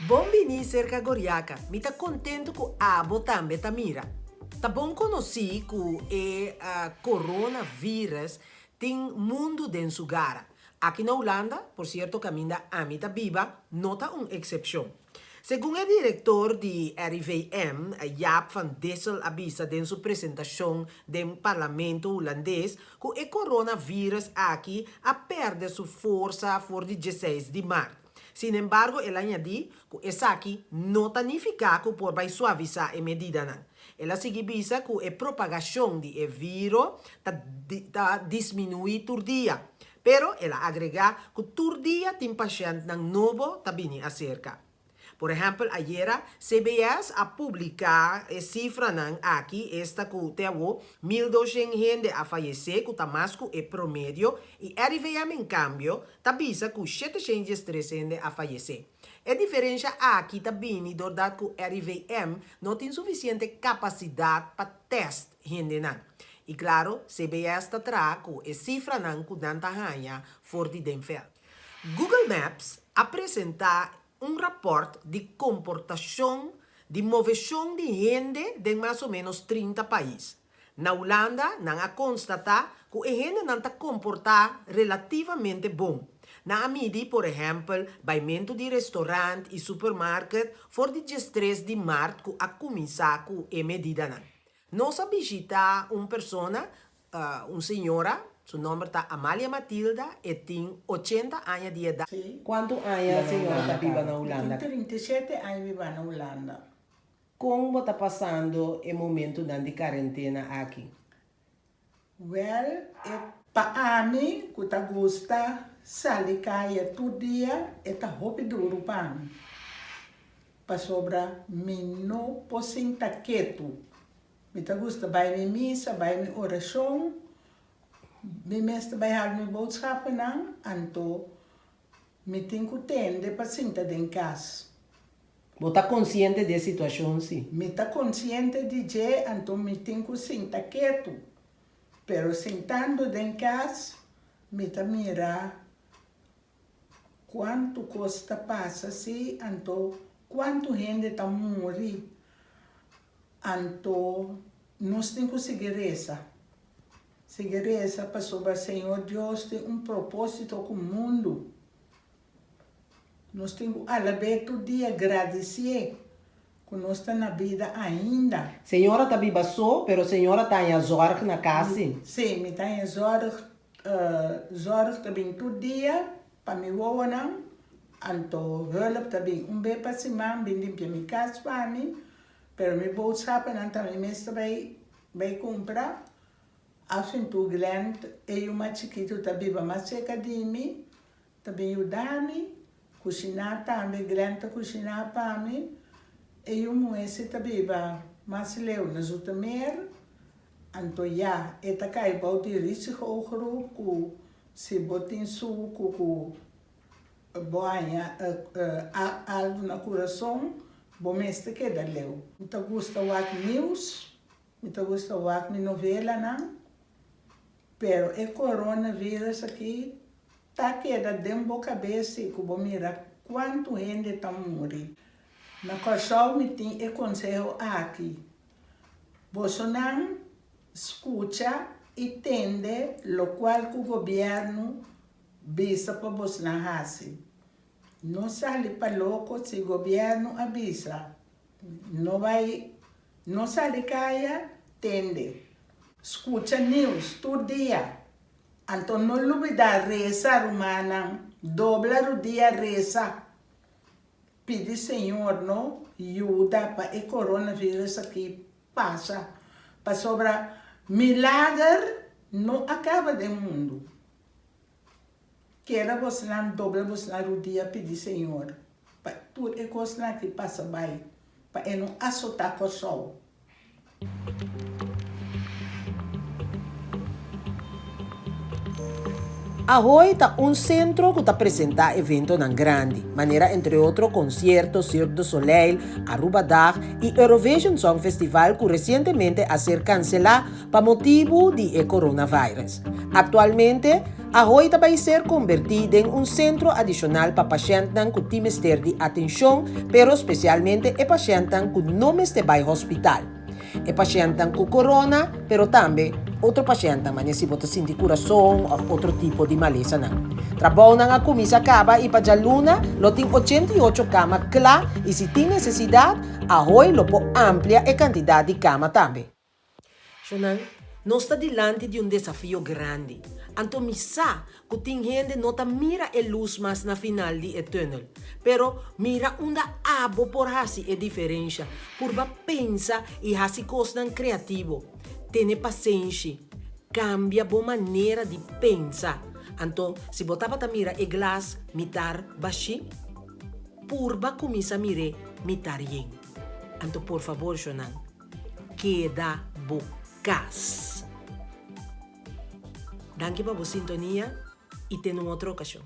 Bon bini serka Goriaka, mi ta kontentu ku abo tambe ta mira. Ta bon konosí ku e coronavirus tin mundu den su gara. Aki na Hulanda, por sierto kaminda ami ta biba, no ta un eksepshon. Segun e direktor di RIVM, Jaap van Dissel a bisa den su presentashon den parlamento hulandes ku e coronavirus aki a pèrdè su forsa for di dieseis di mart. Sinembargo el a añadí ku esaki no ta nifiká ku por bai suavisá e medidanan. El a sigui bisa ku e propagashon di e viro ta ta disminuí tur dia. Pero el a agregá ku tur dia tin pashèntnan nobo ta bini aserka. Por ehèmpel ayera CBS a publiká e sifranan aki, esta ku te awo 1200 hende a fayesé ku ta mas ku e promedio i RIVM en kambio ta bisa ku 713 hende a fayesé. E diferensha aki ta bini doordat ku RIVM no tin sufisiente kapasidat pa tèst hendenan. I klaro, CBS ta traha ku e sifranan ku nan ta haña for di den vèlt. Google Maps a presentá un rapòrt di komportashon di moveshon di hende den mas o ménos 30 pais. Na Hulanda nan a konstatá ku e hendenan ta komportá relativamente bon. Nan a midi por ehèmpel baimentu di restorant i supermarket for di 13 di mart ku a kuminsá ku e medidanan. Nos a bishitá un persona, un señora, su nòmber ta Amalia Matilda, e tin 80 aña di edat. Sí. Kuantu aña señora ta biba na Hulanda? Mi tin 37 aña biba na Hulanda. Kon bo ta pasando e momentunan di karentena aki? Wèl, e pa ami ku ta gusta sali kaya tur dia e ta hopi duru pa mi, pasobra mi no por sinta ketu. Mi ta gusta bai mi misa, bai mi orashon, mi mes ta bai hal mi boodschappennan, anto mi tin ku tende pa sinta den kas. Bo ta konsiente di e situashon si? Mi ta konsiente di dje, anto mi tin ku sinta ketu. Pero sintando den kas, mi ta mira kuantu kos ta pasa si, anto kuantu hende ta muri. Anto nos tin ku sigui resa. Sigui resa pasobra Señor Dios tin un propósito ku mundu. Nos tin ku alab'é tur dia, gradisié ku nos ta na bida ainda. Señora ta biba so, pero señora ta haña zòrg na kas si? Sí, mi ta haña zòrg, zòrg ta bin tur dia pa mi wowonan, anto hulp ta bin un be pa siman bin limpia mi kas pa mi, pero mi boodschappennan ta mi mes ta bai bai kumpra. Af en toe Glenn, e yu mas chikitu ta biba mas serka di mi, Ta bin yuda mi kushiná tambe, Glenn ta kushiná pa mi. E yu muhé si ta biba mas leu na Zoetermeer, anto ya, e ta kai bou di risicogroep ku si bo tin suku ku bo haña algu na kurason, bo mester keda leu. Mi ta gusta wak nieuws, mi ta gusta wak mi novelanan, Pero e coronavirus aki ta keda den bo cabes si cu bo mira cuanto hende ta muri. Na Corsou mi tin e conseho aki, bosonan scucha y tende locual cu gobierno bisa pa bosnan haci. No sali pa loco si gobierno a bisa no bay No sali kaya, tende. Skucha news tur dia. Anto no lubida resa rumannan, dobla rudia resa. Pidi Señor no yuda pa e coronavirus aki pasa, pasobra milager no a kaba den mundu. Keda bosnan dobla bosnan rudia pidi Señor pa tur e kosnan aki pasa bai, pa e no asotá Kòrsou. Ahoy ta un sentro ku ta presentá eventonan grandi, manera entre otro konsierto Cirque du Soleil, Arubadag i Eurovision Song Festival ku resientemente a ser kanselá pa motibu di e coronavirus. Aktualmente. Ahoy ta bai ser konbertí den un sentro adishonal pa pashèntnan ku tin mester di atenshon, pero spesialmente e pashèntnan ku no mester bai hospital. E pashèntnan ku korona, pero tambe otro pashèntnan manera si bo ta sinti kurason òf otro tipo di malesanan. Trabounan a kuminsá kaba i pa djaluna lo tin 88 kama kla i si tin nesesidat, Ahoy lo por amplia e kantidat di kama tambe. Shonnan, nos ta dilanti di un desafio grandi. Anto mi sa ku tin hende no ta mira e lus mas na final di e tunnel. Pero mira unda abo por hasi e diferensha. Purba pensa i hasi kosnan kreativo. Tene pasenshi. Kambia bo manera di pensa. Anto si bo tabata mira e glas mitar bashí, purba kuminsá mir'é mitar yen. Anto por fabor, shonnan. Keda bo kas. Danki pa bo sintonia i te na un otro okashon.